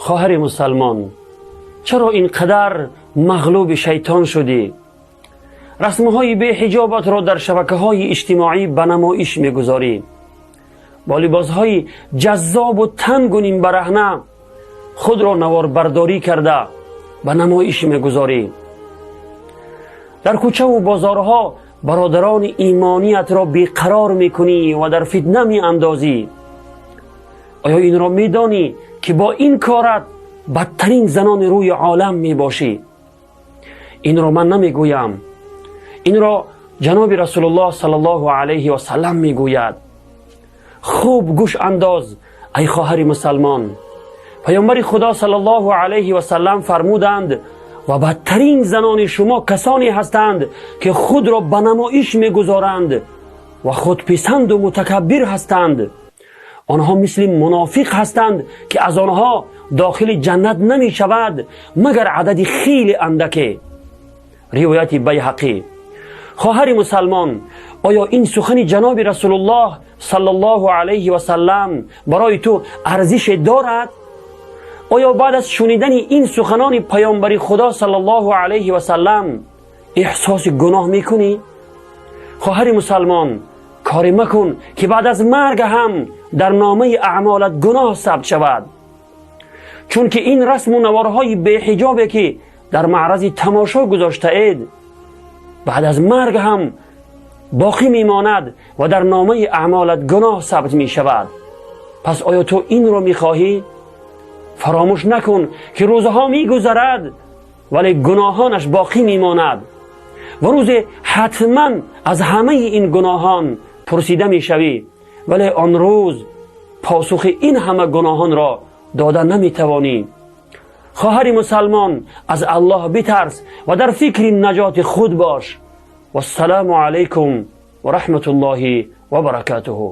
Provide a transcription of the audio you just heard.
Хоҳари мусалмон, чаро ин қадар мағлуби шайтон шудӣ? Расмҳои беҳиҷобатро дар шабакаҳои иҷтимоӣ ба намоиш мегузорӣ. Бо либосҳои ҷаззобу тангу нимбараҳна худро наворбардорӣ карда ба намоиш мегузорӣ. Дар кӯчаву бозорҳо бародарони имониятро беқарор мекунӣ ва дар фитна меандозӣ. Оё инро медонӣ, ки бо ин корат бадтарин занони рӯи олам мебошӣ? Инро ман намегӯям, инро ҷаноби Расулуллоҳ саллаллоҳу алайҳи васаллам мегӯяд. Хуб гӯш андоз, ай хоҳари мусалмон. Паёмбари Худо саллаллоҳу алайҳи васаллам фармуданд: «Ва бадтарин занони шумо касоне ҳастанд, ки худро ба намоиш мегузоранд ва худписанду мутакаббир ҳастанд. Онҳо мисли мунофиқ ҳастанд, ки аз онҳо дохили ҷаннат намешавад, магар адади хеле андаке». Ривояти Байҳақӣ. Хоҳари мусалмон, оё ин сухани ҷаноби Расулуллоҳ саллаллоҳу алайҳи васаллам барои ту арзише дорад? Оё баъд аз шунидани ин суханони паёмбари Худо саллаллоҳу алайҳи васаллам эҳсоси гуноҳ мекунӣ? Хоҳари мусалмон, коре макун, ки баъд аз марг ҳам дар номаи аъмолат гуноҳ сабт шавад, чунки ин расму наворҳои беҳиҷобе, ки дар маърази тамошо гузоштаед, баъд аз марг ҳам боқӣ мемонад ва дар номаи аъмолат гуноҳ сабт мешавад. Пас оё ту инро мехоҳӣ? Фаромӯш накун, ки рӯзҳо мегузарад, вале гуноҳонаш боқӣ мемонад ва рӯзе ҳатман аз ҳамаи ин гуноҳон пурсида мешавӣ, вале он рӯз посухи ин ҳама гуноҳонро дода наметавонӣ. Хоҳари мусалмон, аз Аллоҳ битарс ва дар фикри наҷоти худ бош. Вассалому алайкум ва раҳматуллоҳи ва баракатуҳу.